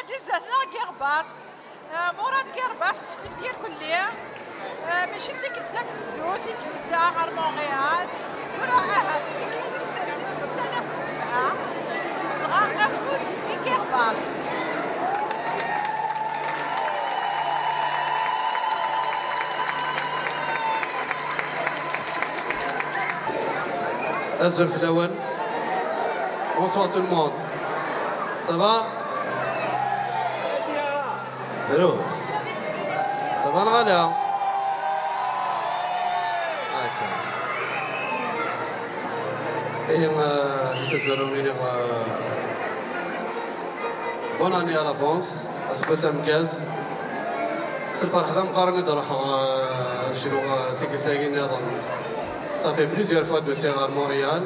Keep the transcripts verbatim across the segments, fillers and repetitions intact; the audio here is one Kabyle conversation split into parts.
Di zdat-neɣ Guy Rebas. Ah, Murad Guy Rebas, teslemt irkelli. Ah, mačči d tikkelt tamenzut i d-yusa ɣer Montréal. Tura ahat d tikkelt tis, tis setta neɣ tis sebɛa. Dɣa afus i Guy Rebas. Azul fell-awen. Bonsoir tout le monde. Ça va? Drus. Ça va neɣ ala? Akka. Ihi, eh, di tazarun iniɣ, eh, bonne année à l'avance, aseggas ameggaz. S lferḥ d ameqqran i d-ruḥeɣ, eh, ad cnuɣ, eh, tikkelt-agi nniḍen. Ça fait plusieurs fois d-usiɣ ɣer Montréal.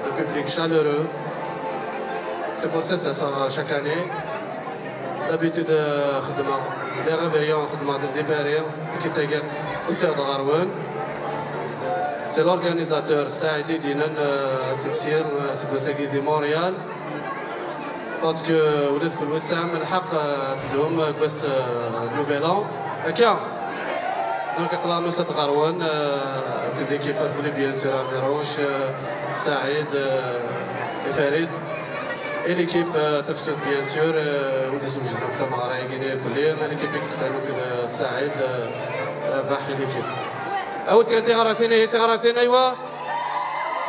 Un public chaleureux. C'est pour ça que ça sort chaque année. D'habitude, euh, xeddmeɣ les réveillons, xeddmeɣ-ten di Paris. Tikkelt-agi usiɣ-d ɣer-wen. C'est l'organisateur Saïd i d-yennan, euh, ad temsir, euh, aseggas-agi di Montréal. Parce que ula d kenwi tesɛam lḥeqq, euh, ad tezhum deg wass, euh, Nouvel An. Akka. Donc, aql-aɣ nusa-d ɣer-wen, euh, akked l'équipe Rewli, bien sûr, Amirouche, euh, Saïd, euh, et Farid. Et l'équipe, euh, Tafsut, bien sûr, euh, wid yeswejden akk tameɣra-agi-nni irkelli. L'équipe i yettban akked, euh, Saïd, euh, Rabaḥ et l'équipe. Awi-d kan tiɣratin, ihi tiɣratin, aywa!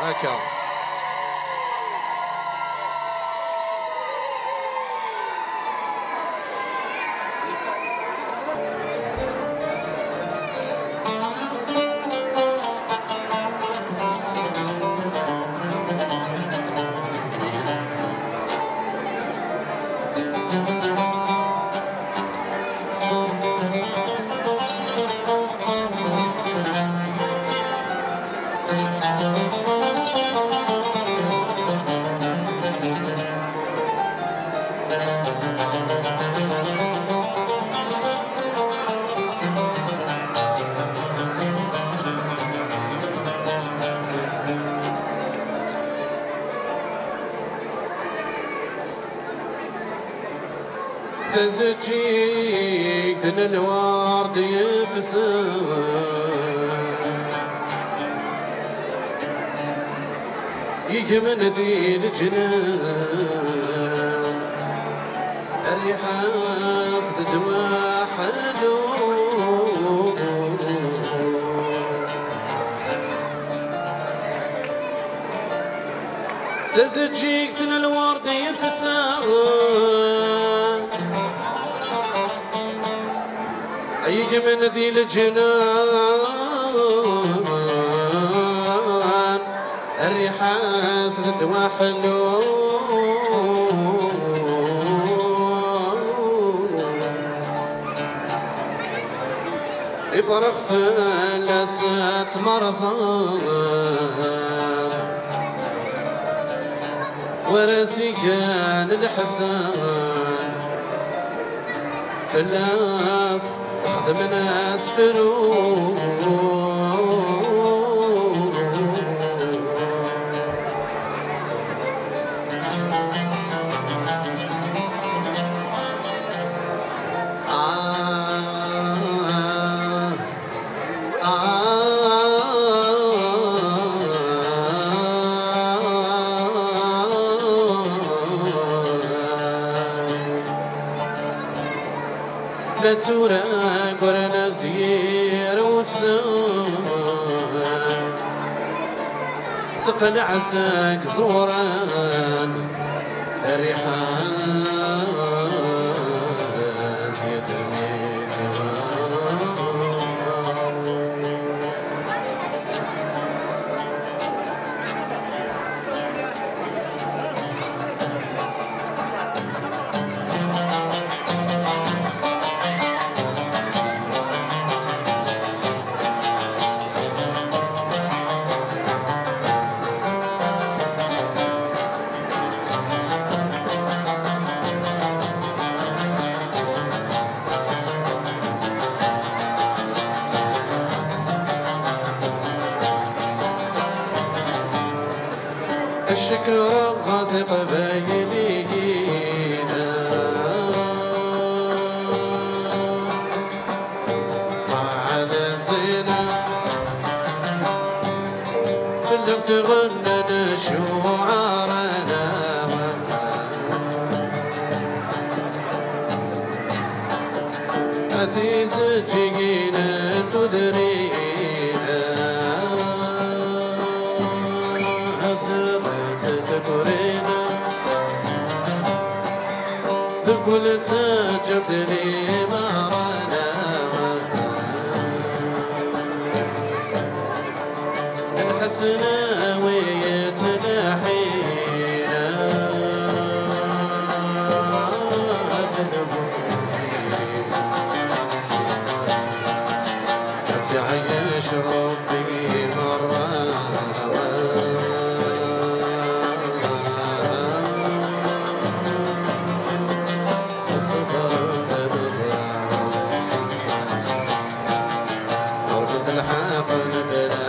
Akka. Tazeǧǧigt n lwerd yefsen, yegmen di leǧnan, rriḥa-s d ddwa ḥellu. Tazeǧǧigt n lwerd yefsen, yegmen di leǧnan, rriḥa-s d ddwa ḥellu. Ifrex fell-as ttmerẓen, war as-igan leḥsan, fell-as xedmen asefru. Ah, ah, ah. La tura ggran-as-d yir wussan, teqleɛ seg ẓuran, rriḥa-s yeddem-itt. Cekreɣ tiqbayliyin, Tɣennan ccuɛarana, a tizeǧǧigin n tudrin, azrent zkurina, deg ul ttaǧǧamt-ten-id merra. Lḥesnawi yettlaḥin ɣef tguri, ad tɛeyyac Rebbi merra. Ṣṣber d ameẓra, ur telḥaqen bla